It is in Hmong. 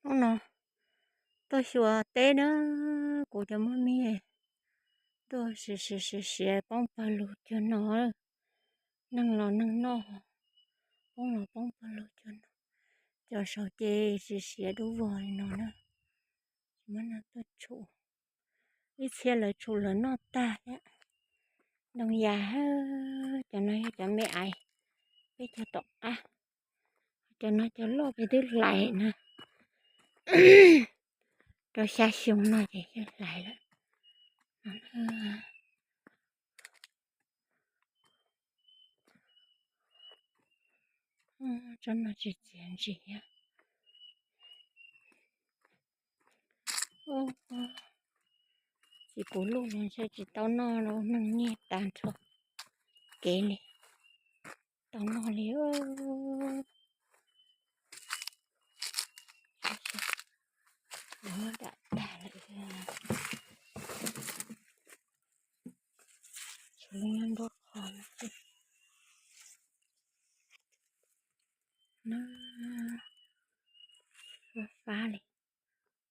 Hnub no tuaj xyuas teb na, kuv cov muaj me tuaj siav siav siav siav poob pawg lug cuag no. Neeg los neeg noj, poob los poob pawg lug cuag no. Cov saud ces siav siav dub vog li no na. Tsis muab no tuaj tshum, ib txhia lawv tshum lawv noj tag thiab. Ntoo yas, cov no yog cov me aiv, peb cog tom qab. Cov no cov loj peb twb hlais na, rau xya xyoo no ces yeej hlais lawm. Tsob no tsis txiav ntsim. Txiv puv luj los ntshe tsis tau noj, neeg nyiag tag nrho kev li, tau noj li. Muab dam tag lawm, tshuav lub nyob nruab qhov no xwb. Fab fab li.